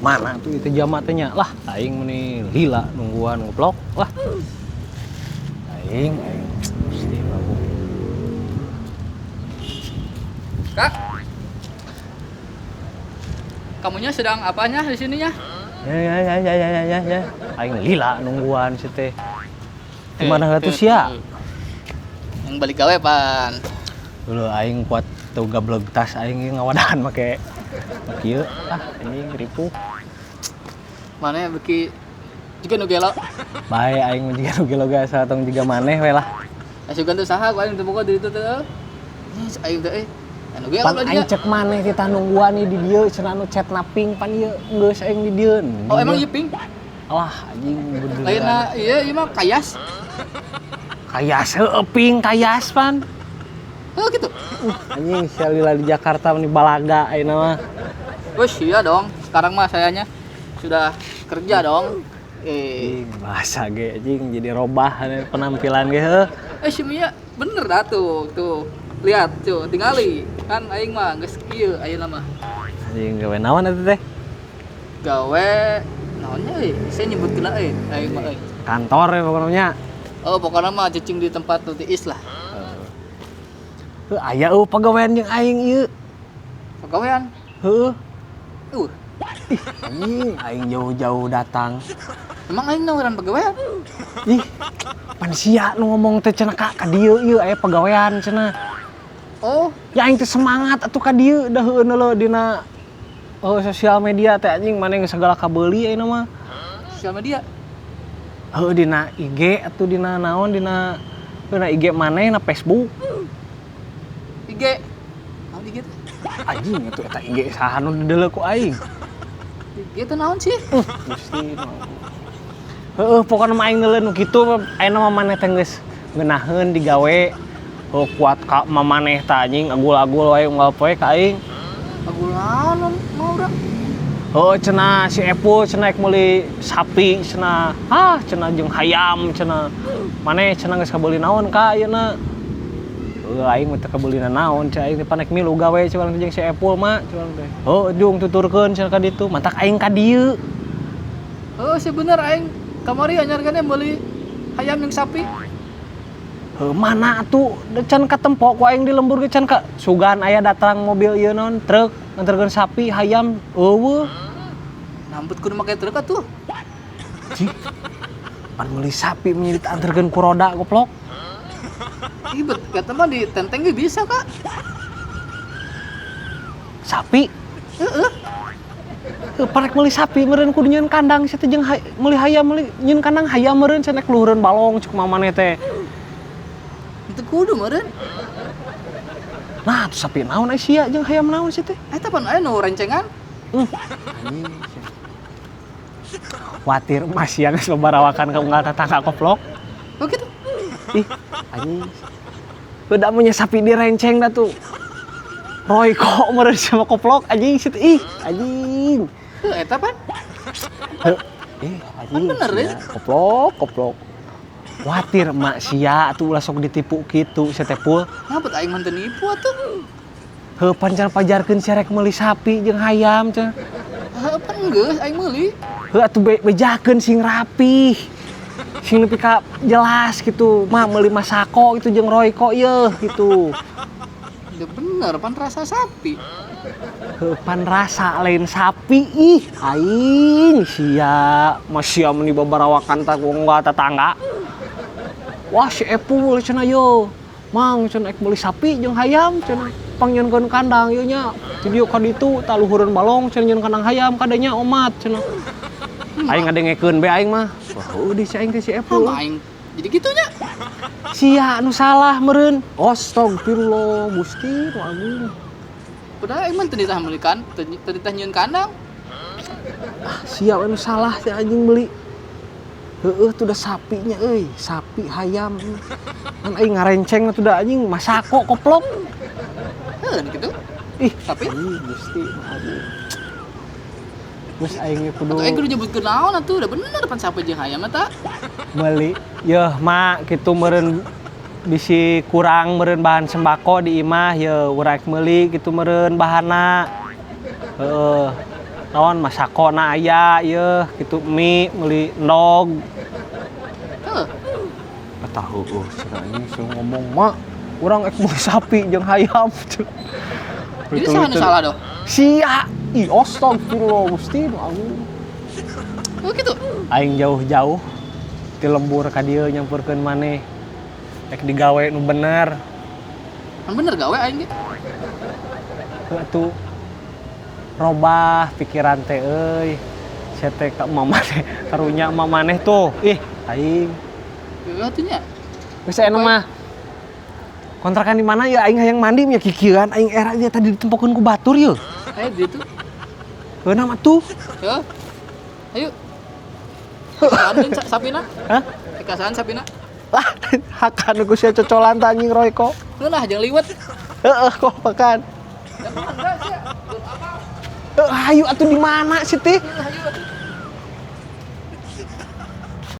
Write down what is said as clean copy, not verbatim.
Mana tuh itu jama teh nya? Lah, aing meni lila nungguan goblok. Lah. Aing aing Gusti Prabu. Kak, kamunya sedang apanya di sininya? Ya ya ya ya ya ya ya. Aing lila nungguan si teh. Gimana tuh sia? Yang balik gawe pan. Dulu aing kuat tuh gableg tas aing ngawadahan make kieu. Ah, anjing ripuh. Mana beki juga nu gelo. Bae aing mah jiga nu gelo ge asa tong jiga maneh we lah. Asukan tuh saha ku aing teu boga di ditu teh. Aing teh anu gelo pan aing cek maneh titah nungguan di dieu cenah anu chat naping pan ieu geus aing di dieu. Oh emang ieu ping? Alah anjing beneran. Lainna ieu ieu mah kayas. Kayas heueuh ping kayas pan. Heuh gitu. Anjing sia lila di Jakarta meni balaga ayeuna mah. Wes iya dong. Sekarang mah sayanya sudah kerja dong. Bahasa ge anjing jadi robah penampilan ge heuh. Si Mia bener dah tuh, tuh. Lihat tuh, tingali. Kan aing mah geus kieu ayeuna mah. Anjing gawe naon eta teh? Gawe naonnya euy? Saya nyebutkeun euy, aing mah euy. Kantor ya pokoknya. Oh, pokoknya mah cicing di tempat nu tiis lah. Heuh, aya eueuh pagawean jeung aing ieu. Pagawean? Heuh. Ih, anjing aing jauh-jauh datang. Emang aing nawaran pagawean? Ih, pan sia nu ngomong teh cenah ka dieu ieu aya pagawean cenah. Oh, ya aing teh semangat atuh ka dieu da heueun leuh dina sosial media teh anjing maneh geus sagala kabeuli ayeuna mah. Sosial media? Heuh dina IG atuh dina naon dina dina IG maneh na Facebook. IG. Naon IG teh? Anjing atuh eta IG saha nu dideuleu ku aing. IG teh naon sih? Gusti. Heueuh pokona mah aing neuleun nu kitu ayeuna mah maneh teh geus ngeunaheun digawe. Heuh kuat ka mamaneh teh anjing agul-agul wae unggal poe ka aing. Agul naon mau urang? Heuh cenah si Epul cenah ek meuli sapi cenah. Hah cenah jeung hayam cenah. Maneh cenah geus kabeuli naon ka ayeuna? Heuh aing mah teu kabeulina naon cenah aing teh pan ek milu gawe cenah jeung si Epul mah cenah teh. Heuh jung tuturkeun cenah ka ditu mantak aing ka dieu. Heuh sih bener aing kamari anyar gane meuli hayam jeung sapi. Heuh mana atuh can katempo ku aing di lembur ge can ka sugan aya datang mobil ieu naon truk nganterkeun sapi hayam eueuh. Nambut kudu make truk atuh. Cih. Pan meuli sapi meuli dianterkeun ku roda goblok. Ih, bet, kata mah di tenteng ge bisa, Kak. Sapi? Heeh. Heuh, parek meuli sapi meureun kudu nyieun kandang sia teh jeung meuli hayam meuli nyieun kandang hayam meureun cenah luhureun balong cuk mamaneh teh. Itu kudu meureun. Nah, tuh sapi naon ai sia jeung hayam naon sia teh? Eta pan aya nu rencengan. Anjing. Kuatir mah sia geus babarawakan ka unggal tatangga koplok. Oh gitu. Ih, anjing. Udah punya sapi direnceng dah tuh. Royko meureun sama koplok anjing situ. Ih, anjing. Heuh eta pan. Heuh. Ih, anjing. Bener ya? Koplok, koplok. Kuatir mak sia atuh ulah sok ditipu kitu sia teh Pul. Ngapa aing mah teu nipu atuh? Heuh pan pajarkeun sia rek meuli sapi jeung hayam cenah. Heuh pan geus aing meuli. Heuh atuh bejakeun sing rapih. Sing nepi ka jelas gitu, mah meuli masako itu jeung Royko yeuh gitu. Udah bener pan rasa sapi. Heuh pan rasa lain sapi ih aing sia mah sia meni babarawakan ta unggal tetangga. Wah si Epul cenah yo. Mang cenah ek meuli sapi jeung hayam cenah pangnyieunkeun kandang ieu nya. Di dieu ka ditu taluhureun balong cenah nyieun kandang hayam kadanya omat cenah. Aing ngadengekeun be aing mah. Wah, heuh di si aing teh si Epul. Hah, aing jadi kitunya. Sia nu salah meureun. Astagfirullah, Gusti nu agung. Padahal aing mah teu ditah meuli kan, teu ditah nyieun kandang. Ah, sia nu salah si anjing meuli. Heueuh tuh da sapinya euy, sapi hayam. Kan aing ngarenceng tuh da anjing masako koplok. Heuh kitu. Ih, sapi. Ih, Gusti nu agung. Terus aing kudu atuh aing kudu nyebutkeun naon atuh, udah bener pan sapi jeung hayam eta. Meuli yeuh mak kitu meureun bisi kurang meureun bahan sembako di imah yeuh urang meuli kitu meureun bahanna. Heeh. Naon masakona aya ieu kitu mie meuli endog. Heuh. Tahu oh cenah anjing sing ngomong mak urang ek meuli sapi jeung hayam. Jadi saha nu salah doh? Sia, ih astagfirullah Gusti nu agung. Oh gitu. Aing jauh-jauh ti lembur ka dieu nyamperkeun maneh. Rek digawe nu bener. Kan bener gawe aing ge. Heuh atuh. Robah pikiran teh euy. Sia teh ka emak maneh, karunya emak maneh tuh. Ih, aing. Heuh atuh nya. Geus aya mah. Kontrakan di mana ya aing hayang mandi nya kikieuan aing era ieu tadi ditempokeun ku batur yeuh. Ayo di ditu. Heuh mah tuh. Heuh. Ayo. Kasaan deui sapina? Hah? Kasaan sapina? Lah, hakan ku sia cocolan tah anjing Royko. Ngeunah jeung liwet. Heeh, kok makan. Ya mangga sia. Belum apa. Heuh, ayo atuh di mana sih teh? Ayo atuh.